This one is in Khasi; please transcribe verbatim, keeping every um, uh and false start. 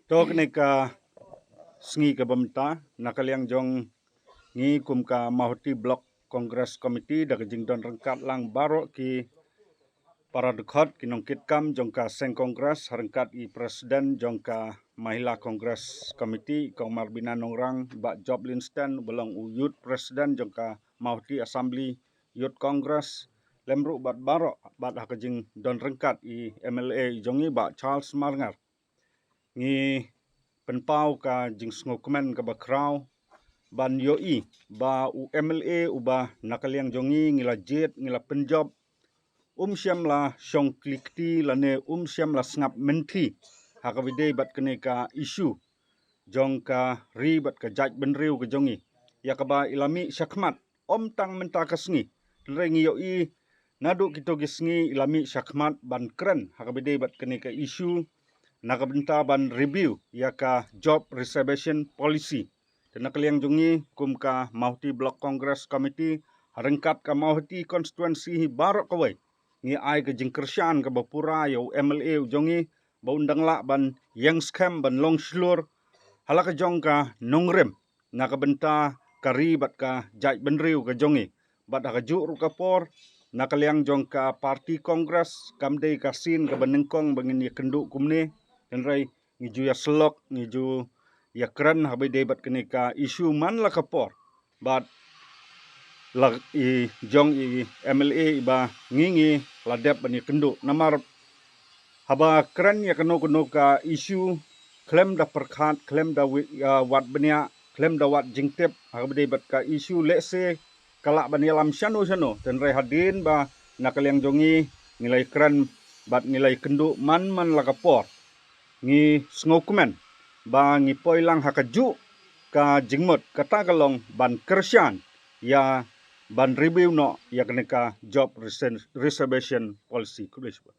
To kane ka sngi kaba mynta na ka liang jong ngi kum ka Mawhati Block Congress Committee da ka jingdon ryngkat lang baroh ki para dkhot ki nongkitkam jong ka seng Congress ha ryngkat i President jong ka Mahila Congress Committee, Kong Marbina Nongrang, Bah Job Linston, uba long u Youth President jong ka Mawhati Assembly Youth Congress, lem ruh bad baroh bad ha ka jingdon ryngkat i M L A jong i Bah Charles Marngar. Ngi pynpaw ka jingsngewkmen kaba khraw ban ïohi ba u M L A uba na ka liang jong ngi ngi la jied ngi la pynjop um shym la shong klikti lane um shym la sngap mynthi ha kaba ïadei bad kane ka issue jong ka ri bad ka jaitbynriew ka jong ngi, ïa kaba i la mih shakhmat ym tang mynta ka sngi. Hynrei ngi ïohi naduh kito ki sngi i la mih shakhmat ban kren ha kaba ïadei bad kane ka issue na ka bynta ban review ïa ka job reservation policy. Te na ka liang jong ngi kum ka Mawhati Block Congress Committee ha ryngkat ka Mawhati constituency hi baroh kawei ngi ai ka jingkyrshan kaba pura ïa u M L A u jong ngi ba un dang lah ban ïeng skhem ban long shlur ha la ka jong ka nongrim na ka bynta ka ri bad ka jaitbynriew ka jong ngi. Bad ha kajuh ruh ka por na ka liang jong ka party Congress kam dei ka sien kaba nyngkong ba ngin ïakynduh kumne. Hynrei ngi ju ïasyllok ngi ju ïakren ha kaba ïadei bad kane ka issue man la ka por bad la i jong i M L A iba ngi ngi la dep ban ïakynduh. Namar haba kren ïa kano kano ka issue khlem da pyrkhat khlem da wi-, ah, wad bniah khlem da wad jingtip ha kaba ïadei bad ka issue lehse ka lah ban ïalam shano shano. Hynrei hadien ba na ka liang jong ngi ngi la ïakren bad ngi la ïakynduh man man la ka por, ngi sngewkmen ba ngi poi lang ha kajuh ka jingmut, kata ka long ban kyrshan ïa ban review noh ïa kane ka job reser-, reservation policy. Khublei shibun.